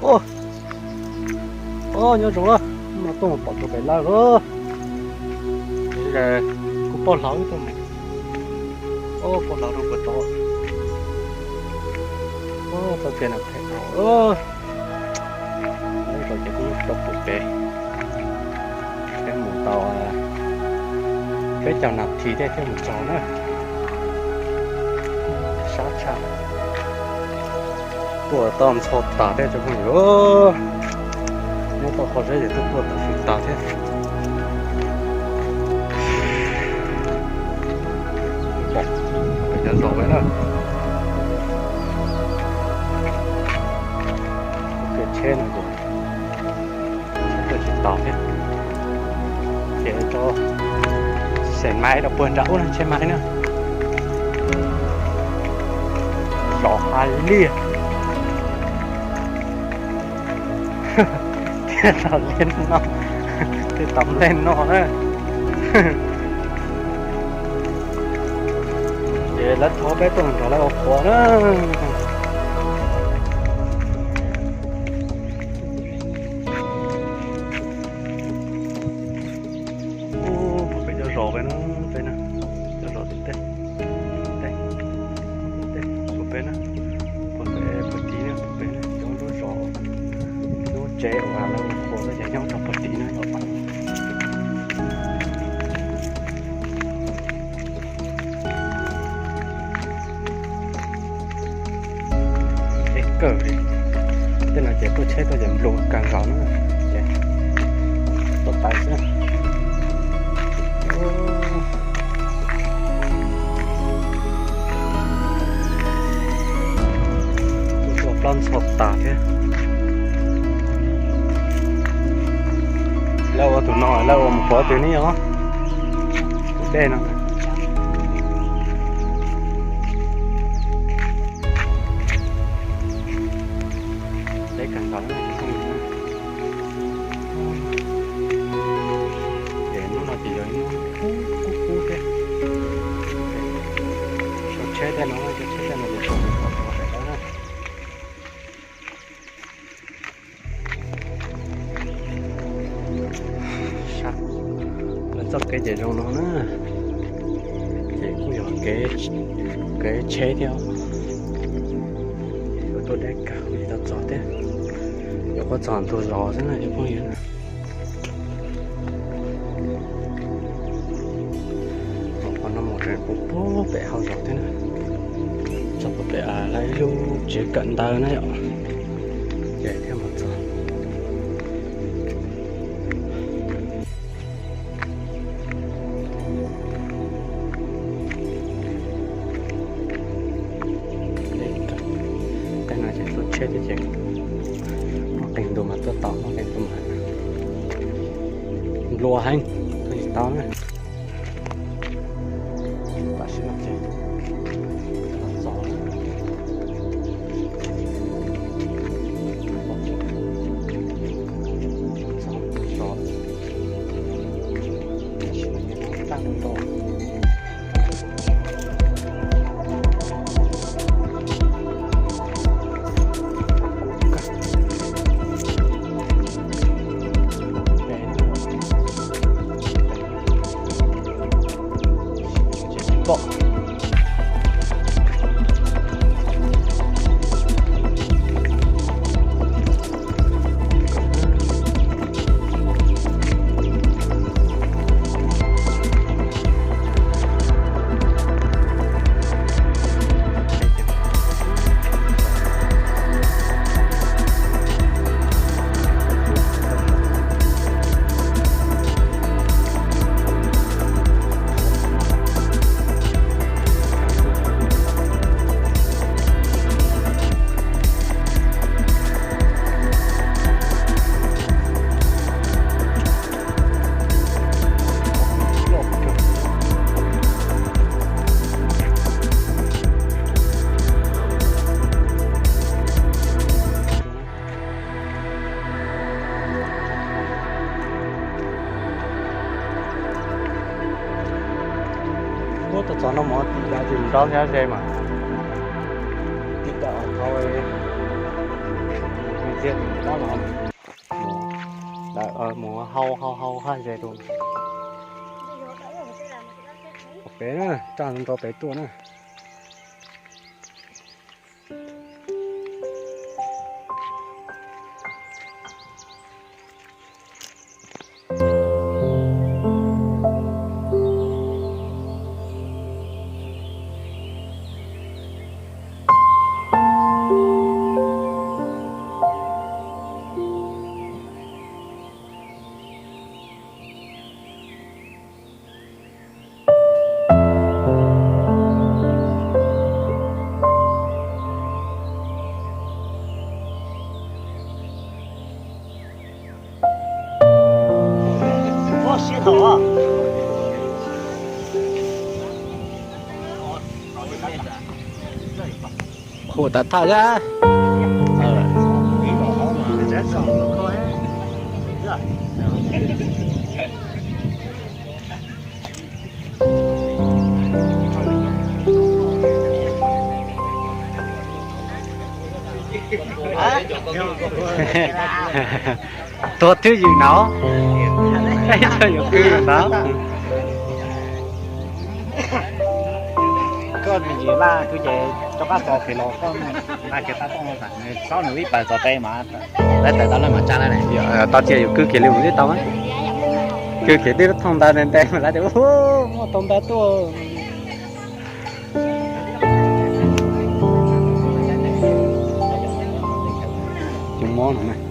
Ua, ua nyob zoo na, no tuaj mus pom tus pem lawm lauj. Kuv poj hlob tuaj mus, poj hlob rau puag tod. Txoj kev no phem dhau. Lawv tau ces kuj rau pem pem, peb mus tau peb caug nas this thiab thiaj mus txog na. Sab tshaj, tuaj tau ntxhov tas thiab cov phooj ywg. Nyob tau qhov seb ces twb tuaj tau fwm tas thiab. Pom peb cov zos peb na. Ua ke tsheb no ces tsheb tuaj tsis tau thiab. Ces rau, xem máy rau puag nram ub no, tsheb máy na. Zos Hais Liaj. Thiaj tau nplej no, thiaj tau nplej no na. Ces lawv thov peb tuaj nrog lawv ua qhuav na. Ub, pem cov zos pem no, pem no, cov zos tim tej, tej, tej, puag pem na, puag pem, puag tid na, puag pem na, cov lub zos, lub tsev uas lawv ua qhuav no ces nyob rau puag tid na yom. Deb kawg li. Tej no ces tuaj tsheb tuaj ces nplua kawg nkaus na, ces tuaj tawm xwb. Tuaj plaub ntxhov tas thiab. Lawv ua tus no lawv ua mus pov twg ne yom? Tus dej no. Deb kawg nkaus na. Ces hnub no ces yog ib hnub kub kub kub thiab. Cov tsheb tej no, cov tsheb tej no ces tau mus pov pov sawv daws na. Sab, lawv txoj kev ces zoo no na, ces kuj yog kev, kev tsheb thiab. Ces kuj tuaj deb kawg kuj tsis tau txog thiab, yuav qhuav txog ntug zos xwb na cov phooj ywg. Qhov no mus tseem puag puag pem hauv zos thiab na, txog puag pem lawv ib lub tsev kawm ntawv na yom, ces thiaj mus txog. Tej no ces tuaj tsheb thiab ces muaj qee tus mas tuaj tau, muaj qee tus mas nplua heev, tuaj tsis tau na. Tam sim no ces los txog, txog tus zos, tam sim no ces tag ntau. Ub, tuaj txog no mus tim dawm tim nrov ntxhiab ze mas, tim dawm qhov, Mus hau hau hau haj ze rau pem na, raj nrau pem tuaj na. Hu tas thaj thiab. Tuag twb ywm no, yuav kwv ntawd. Koj me ntsis laj kub ces rov qab txog pem los koj nqa kiag tab tooj, xob nws ib pas txog pem mas lawv tawm tau lawm mas tsa lawm. Tau tias yus kwv kiag li mus twb tau, kwv kiag twb thooj ntawd ntev ntev mas lawv tias muaj tau ntawd tuaj. Cov mob no na.